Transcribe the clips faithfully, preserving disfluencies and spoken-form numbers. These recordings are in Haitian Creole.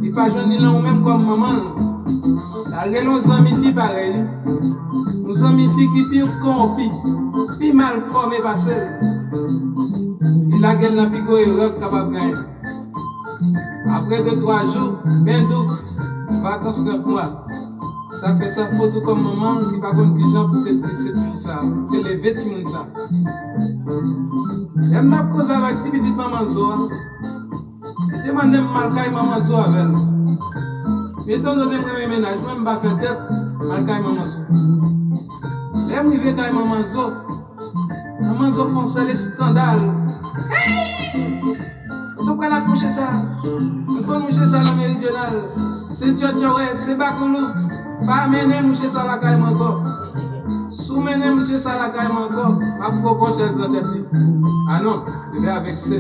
Li pa jwenn li nan ou menm kòm manman l. L al rele yon zanmi fi parèy li. Yon zanmi fi ki pi kòwonpi, pi mal fòme pase l. Li lage l nan pi gwo erè w kapab genyen. Apre de twa jou, ben douk, vakans nèf mwa. Sa fè sa fòt ou kòm manman ki pa konn kijan pou te dwese tifi sa, pou te leve timoun sa. Lè m t ap koze avèk ti pitit manman Zo a, li te mande m m al kay manman Zo avè l. Men etan done m renmen mennaj mwen, m pa fè tèt, m al kay manman Zo. Lè m rive kay manman Zo, manman Zo fè yon sèl eskandal. Hey! Ou tou pral ak mouche sa? Ou konn mouche sa nan Meridyonal? Se djòdjò wè, se bakoulou. Pa mennen mouche sa lakay mwen ankò. Si w mennen mouche sa lakay mwen ankò, m ap poko chèz nan tèt li. A non, bebe a vekse.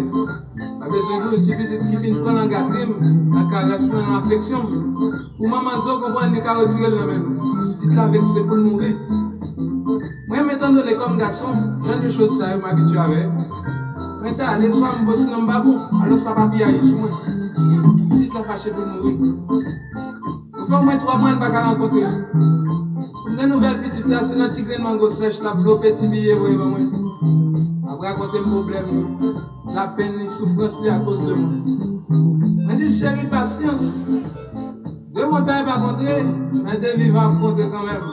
Pa bezwen di w, ti pitit ki fin pran nan gatri m, nan karès mwen, nan afeksyon m. Pou manman Zo konprann li ka retire l nan men nou. Pitit la vekse pou l mouri. Mwen menm etan done kòm gason, jan de choz sa yo m abitye avè yo. Mwen ta ale swa m bo sinon m pa bon, alò sa pa piyay sou mwen. Pitit la fache pou l mouri. Nou fè omwen twa mwa n pa ka rankontre. M gen nouvèl pitit la, se nan ti grenn mango sèch l ap vlope ti biye voye ban mwen. L ap rakonte m pwoblèm li, lapenn li, soufrans li akoz de mwen. Mwen di cheri pasyans. De montay pa kontre, men de vivan ap kontre kanmenm.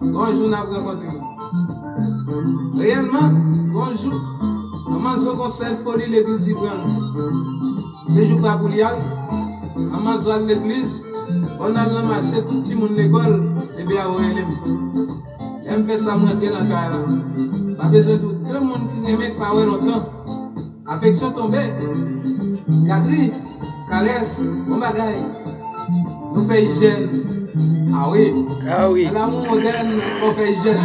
Gon jou n ap rankontre. Reyèlman, gon jou, manman Zo gon sèl foli legliz li pran l. Se jou pa pou li al, manman Zo al legliz, pandan l nan mache tout timoun lekòl, bebe a rele m. Lè m fè sa m rantre nan kay la. Pa bezwen di w, de moun ki renmen k pa wè lontan. Afeksyon tonbe. Gatri, karès, bon bagay. Nou fè ijyèn. A wi. A wi. Nan lanmou modèn, fò w fè ijyèn.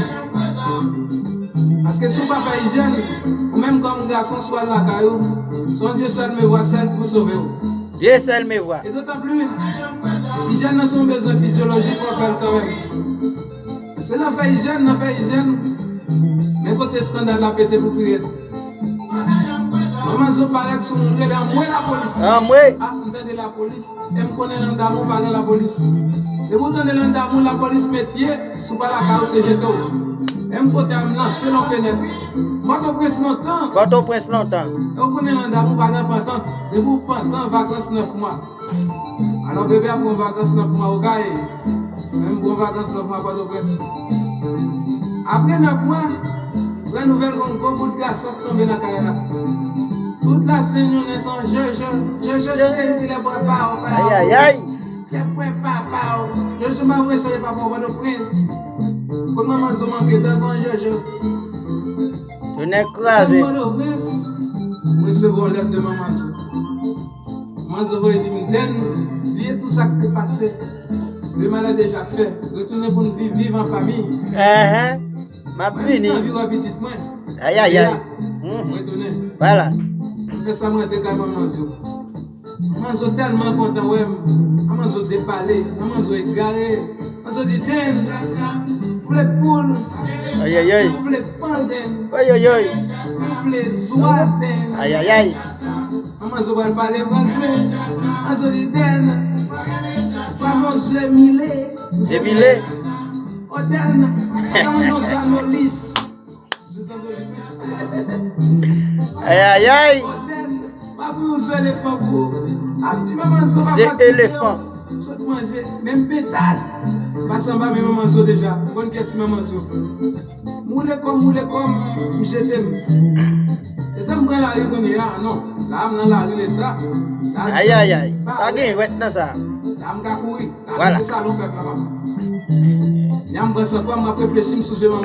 Paske si w pa fè ijyèn, ou menm kòm gason, si w al lakay ou, se yon Dieu seul me voit sèl ki pou sove w. Dieu seul me voit. E dotan pli, ijyèn nan se yon bezwen fizyolojik, fò w fè l kanmenm. Se nan fè ijyèn, nan fè ijyèn. Men kote eskandal la pete pou kriye. Manman Zo parèt sou moun rele anmwe lapolis. Anmwe. A, m tande lapolis. E m konnen nan damou pa gen lapolis. Depi w tande nan damou lapolis met pye, si w pa lakay ou se jete w. E m kote a m lanse l yon fenèt. Pòtoprens lontan. Pòtoprens lontan. E w konnen nan damou pa gen pantan. Depi w pantan, vakans nèf mwa. Alò bebe ap pran vakans nan pran Okay. Menm pran vakans nan pran Pòtoprens. Apre nèf mwa, pran nouvèl gon gwo bout gason k tonbe nan kay la. Tout la sen jounen se yon jojo, jojo cheri ki lè papa w, papa w. Ayayay. Lè pwen papa w. Jojo pa vre cheri papa w Pòtoprens. Kote manman Zo manke dan se yon jojo. Tounen kraze. Lè m Pòtoprens, m resevwa yon lèt de manman Zo. Manzo voye di m, Dèn, bliye tou sa k te pase. Le mal est déjà fait. Retounen pou n viv, viv an fanmi. Enhen. M ap vini. Mwen anvi wè pitit mwen. Ayayay. Mwen retounen. Vwala. M fè sa, mwen antre kay manman Zo. Manman Zo tèlman kontan wè m. Manman Zo depale. Manman Zo egare. Manzo di, Dèn, ou vle poul? Ayayay. Ou vle pan, Dèn? Ayayay. Ou vle zwa, Dèn? Ayayay. Manman Zo pral pale franse. Manzo di, Dèn, pa bon zye mile. Zye mile. O Dèn, pa bon zwa nolis. Ayayay. Ap yon zo elefan pou ou. Ap di manman zo pa fatige non. Sot manje, menm pentad. Pase anba men manman zo deja. Konn kiyès ki manman zo. M woule kò m, woule kò m, m jete m. Etan m pran lari kounye a, non. La a m nan lari leta. Ayayay. Pa gen jwèt nan sa. La a m ka kouri. Vwala. Se salon pèp la, papa. Nyan m pran san fwa, m ap reflechi, m sou zye manman.